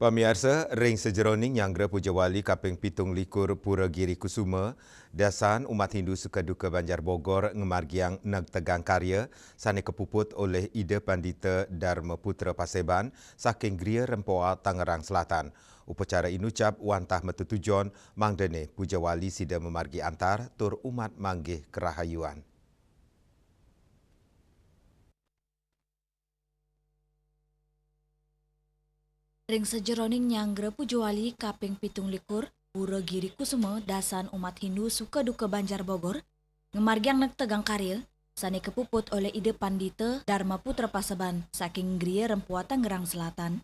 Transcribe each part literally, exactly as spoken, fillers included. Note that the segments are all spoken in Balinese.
Pamiarsa, ring sajeroning nyanggra Puja Wali kaping pitung likur Pura Giri Kusuma, dasan umat Hindu Sukaduka Banjar Bogor ngamargiang negtegang karya sane kapuput olih Ida Pandita Dharma Putra Paseban saking Griya Rempoa, Tangerang Selatan. Upacara inucap wantah matetujon mangdane Puja Wali sida mamargi antar tur umat manggih karahayuan. Ring sajeroning nyanggra Puja Wali kaping pitung likur, Pura Giri Kusuma, dasan umat Hindu Sukaduka Banjar Bogor, ngamargiang negtegang karya sane kapuput olih Ida Pandita Dharma Putra Paseban saking Griya Rempoa, Tangerang Selatan.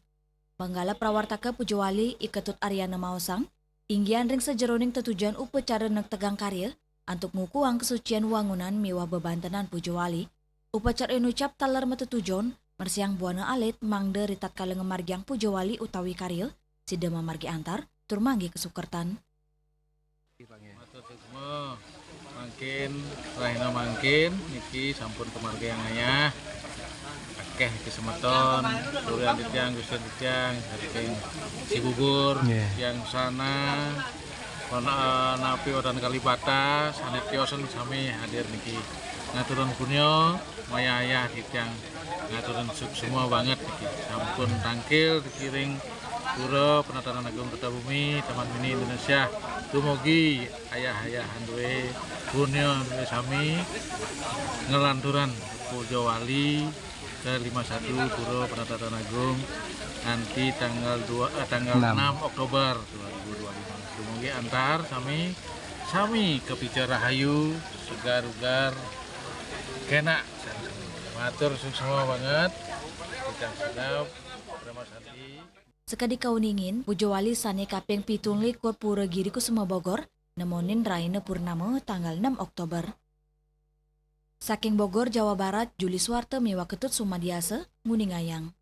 Manggala prawartaka Puja Wali I Ketut Aryana maosang, inggihan ring sajeroning tetujon upacara negtegang karya antuk ngukuhang kasucian wangunan miwah bebantenan Puja Wali, upacara inucap taler matetujon mresihang buana alit mangda ritatkala ngamargiang Puja Wali utawi karya, sida mamargi antar tur manggih kasukertan. Matur suksma, mangkin rahina mangkin niki sampun kamargiang ayah. Akeh niki semeton, suryan titiang, gustian titiang, saking Cibubur, Nggih. Tiang sana, wana-, napi wonten Kalibata, sane tiosan sami hadir niki. Ngaturang punya, maya ayah titiang ngaturang suksma banget niki. Sampun tangkil dikiring Pura Penataran Agung Kertabumi, Taman Mini Indonesia. Dumugi ayah-ayah anduwe punya anduwe sami ngelanturan Puja Wali ke lima satu Pura Penataran Agung nanti tanggal dua, eh, tanggal Enam. Enam Oktober dua ribu dua puluh lima. Dumugi antar sami, sami kapica rahayu, segar ugar, kenak. Matur suksma banget. Titiang sedap, Prema Santi. Sakadi kauningin, Puja Wali sane kaping pitung likur Pura Giri Kusuma Bogor, nemonin rahina purnama tanggal enam Oktober. Saking Bogor, Jawa Barat, Juli Suwarta miwah Ketut Sumadiasa, nguningayang.